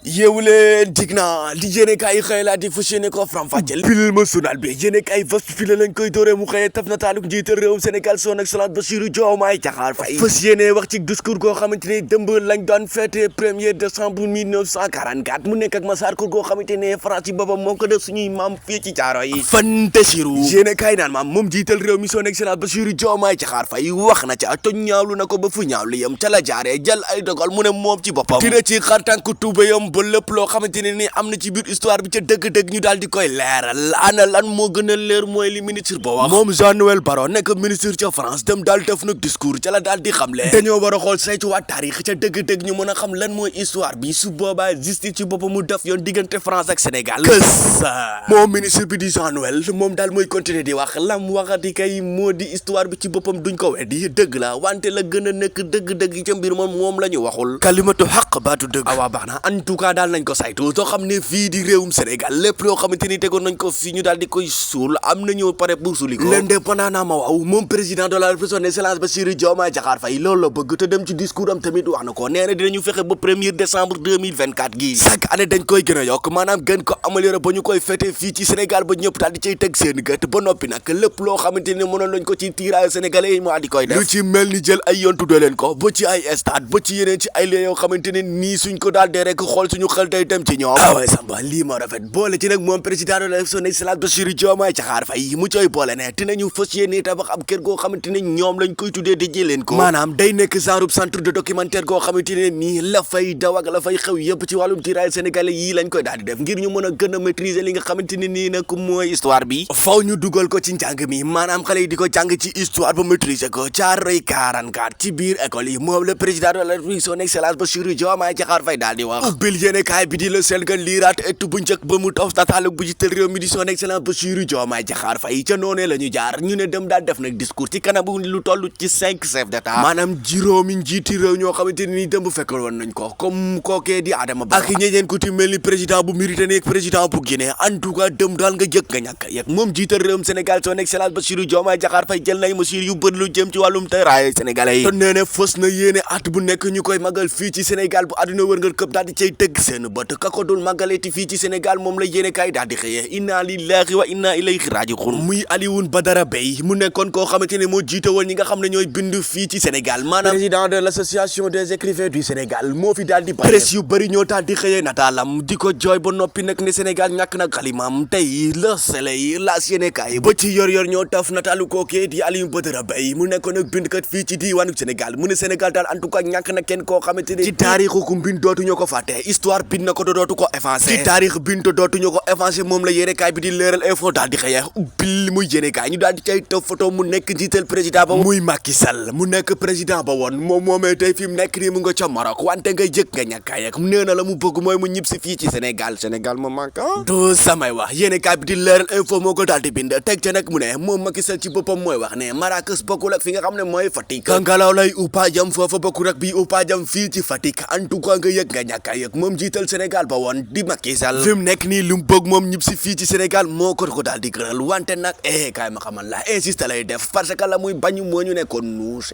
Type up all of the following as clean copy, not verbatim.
yeewu leen dig naa li yéene kaay xëy laa di fas yéene ko faram-fàcceel film national bi yéene kaay vas fi la lañ koy dooree mu xëyee taf nataalu njiital réewum Sénégal son excellence Bassirou Diomaye Diakhar Faye fas yéene wax ci discours goo xamante ni dëmb lañ doon fêté 1er décembre 1944 mu nekk ak masaar kur goo xamante ne France yi boppam moo ko def suñuy maam fii ci caaro yi fantasiru yéene kaay naan maam moom njiital réew mi son excellence Bassirou Diomaye Diakhar Faye wax na ca to ñaawlu na ko ba fu ñaawlu yam ca la jaaree jël ay dogal mu ne moom ci boppam dina ci xar tànk tubayam ba lépp loo xamante ne ni am na ci biir histoire bi ca dëgg-dëgg ñu daal di koy leeral ana lan moo gën a leer mooy li ministre ba wax moom Jean-Noël Barrot nekk ministre ca France dem daal def nag discours ca la daal di xamle dañoo war a xool saytuwaat taarix ca dëgg-dëgg ñu mën a xam lan mooy histoire bi su boobaa justice ci boppam mu def yoon diggante France ak Sénégal kësa moom ministre bi di Jean-Noël moom daal mooy continuer di wax lam waxati kay moo di histoire bi ci boppam duñ ko weddi dëgg la wante la gën a nekk dëgg-dëgg ca mbir moom la ñu waxul kalimatu xaq baatu dëgg awaa baax na en tout cas daal nañ ko saytu soo xam ne fii di réewum Sénégal lépp loo xamante ni tegoon nañ ko fii ñu daal di koy suul am nañu pare pour suuli ko l'indépendant naa ma waaw moom président de la République son excellence Bassirou Diomaye Diakhar Faye loolu la bëgg te dem ci discours am tamit wax na ko nee na dinañu fexe ba 1er décembre 2024 gii chaque année dañ koy gën a yokk maanaam gën ko améliorer ba ñu koy fêté fii ci Sénégal ba ñëpp daal di cay teg seen gët ba noppi nag lépp loo xamante ni mënoon lañ ko ci tirage sénégalais yi mu di koy def lu ci mel ni jël ay yoon tuddee leen ko ba ci ay stade ba ci yeneen ci ay lieux yoo xamante ne nii suñ ko daal dee rek xool suñu xel day dem ci ñoom waaye samba lii moo rafet boole ci nag moom président de la son excellence Bassirou Diomaye Diakhar Faye mu coy boole ne dinañu fas yéene tabax ab kër goo xamante ne ñoom lañ koy tuddee di jëleen ko maanaam day nekk genre centre de documentaire goo xamante ne nii la fay daw ak la fay xew yëpp ci wàllum tirage sénégalais yii lañ koy daal di def ngir ñu mën a gën a maîtriser li nga xamante ne nii nag mooy histoire bi faw ñu dugal ko ci njàng mi maanaam xale yi di ko jàng ci histoire ba maîtriser ko caaroy 44 ci biir école yi moom le président de la République son excellence Bassirou Diomaye Diakhar Faye daal di wax ubbil yéene kaay bi di la sel nga liiraat ettu bu njëkk ba mu tof tataalu bu jiital réew mi di son excellence Bassirou Diomaye Diakhar Faye ca noonee la ñu jaar ñu ne dem daal def nag discours ci kanamu lu toll ci 5 chefs d'état maanaam juróomi njiiti réew ñoo xamante ni dem bu fekkal woon nañ ko comme kookee di Adama Barrow ak ñeneen ku ci mel ni président bu Mauritanie ak président bu Guinée en tout cas dem daal nga jëkk nga ñàkk yëg moom jiital réewum Sénégal son excellence Bassirou Diomaye Diakhar Faye jël nay mesures yu bëri lu jëm ci wàllum teraay sénégalais yi te nee na fës na yéene at bu nekk ñu koy magal fii ci Sénégal bu àdduna wërngal këpp daal di cay tëgg seen bët ka ko dul màggaleeti fii ci Sénégal moom la yéene kaay daal di xëyee inna lillahi wa inna ilayhi raji'un muy Alioune Badara Bèye mu nekkoon koo xamante ne moo jiite woon ñi nga xam ne ñooy bind fii ci Sénégal maanaam président de l'association des écrivains du Sénégal moo fi daal di presse yu bëri ñoo daal di xëyee nataalam di ko jooy ba noppi nag ne Sénégal ñàkk na xalimaam tey la Soleil la yéene kaay ba ci yor ñoo taf nataalu kookee di Alioune Badara Bèye mu nekkoon nag bindkat fii ci diiwaanu Sénégal mu ne Sénégal daal en tout cas ñàkk na kenn koo xamante ne ci taarixu ku mbind dootuñu ko fàtte histoire bind na ko dootu ko effacé ci taarix bind dootuñu ko effacé moom la yéenekaay bi di leeral info daal di xëyee ubbil muy yéenekaay ñu daal di cay tëf photo mu nekk njiital président ba muy Macky Sall mu nekk président ba woon moom moomee tey fi mu nekk nii mu nga ca Maroc wante ngay jëkk nga ñàkkaay ak nee na la mu bëgg mooy mu ñib si fii ci Sénégal ma manque du samay wax yéenekaay bi di leeral info moo ko daal di bind teg ca nag mu ne moom Macky Sall ci boppam mooy wax ne Marrakech bokkul ak fi nga xam ne mooy Fatick ngalaw lay upajam foofa bokkul ak bi upajam fii ci Fatick en tout cas nga yëg nga ñàkkaay yëg moom jiital Sénégal ba woon di Macky Sall fi mu nekk nii lu mu bëgg moom ñib si fii ci Sénégal moo ko daal di gënal wante nag kaay ma xamal la insiste lay def parce que la muy bañu moo ñu nekkoon nuus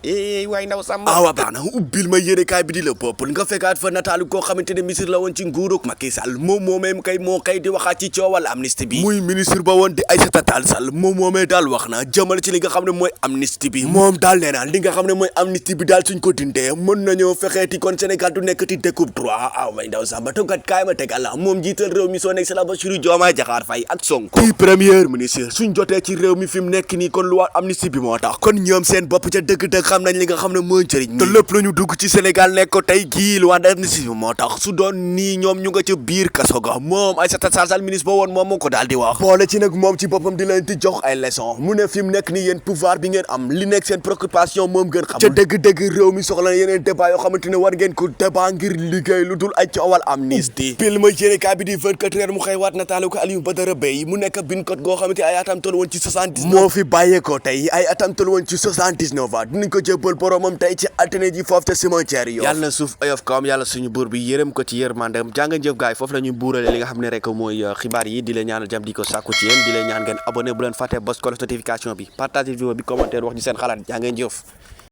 waay ndaw sàmba awa baax na ubbil ma yéene kaay bi di la peuple nga fekkaat fa nataalu koo xamante ne ministre la woon ci nguurug Macky Sall moom moomee moo kay di waxaat ci coowal amnistie bi muy ministre ba woon di Aïssata Tall Sall moom moomee daal wax na jëmal ci li nga xam ne mooy amnistie bi moom daal nee na li nga xam ne mooy amnistie bi daal suñ ko dindee mën nañoo fexeeti kon Sénégal du nekk ti découpe droit waay ndaw sàmba tonkat kaay ma tegal la moom jiital réew mi son excellence Bassirou Diomaye Diakhar Faye ak Sonko di premier ministre suñ jotee ci réew mi fi mu nekk nii kon lu waa amnistie bi moo tax kon ñoom seen bopp ca dëgg-dëgg xam nañ li nga xam ne mooy njëriñ te lépp la ñu dugg ci Sénégal nekk ko tey gii lu waa amnistie bi moo tax su doon nii ñoom ñu nga ca biir kaso ga moom Aïssata Tall Sall ministre ba woon moom moo ko daal di wax boole ci nag moom ci boppam di leen di jox ay leçon mu ne fi mu nekk nii yéen pouvoir bi ngeen am li nekk seen préoccupation moom ngeen xam ca dëgg-dëgg réew mi soxla yeneen débat yoo xamante ne war ngeen ko débat ngir liggéey lu dul ay coowal amnistie pile ma yéenekaay bi di 24 heures mu xëy waat nataalu ko Alioune Badara Bèye mu nekk bindkat goo xamante ay atam toll woon ci 79 moo fi bàyyeekoo tey ay atam toll woon ci 79 ans dinañ ko jébbal boromam tey ci altine ji foofu te cimetière yi yàlla na suuf oyof kawam yàlla suñu buur bi yërëm ko ci yërmandem jànga jëf gaay foofu la ñuy buurale li nga xam ne rek mooy xibaar yi di leen ñaanal jàmm di ko sàkku ci yéen di leen ñaan ngeen abonné bu leen fàtte bos cloche notification bi partage vidéo bi commentaire wax ñu seen xalaat jàngeen jëf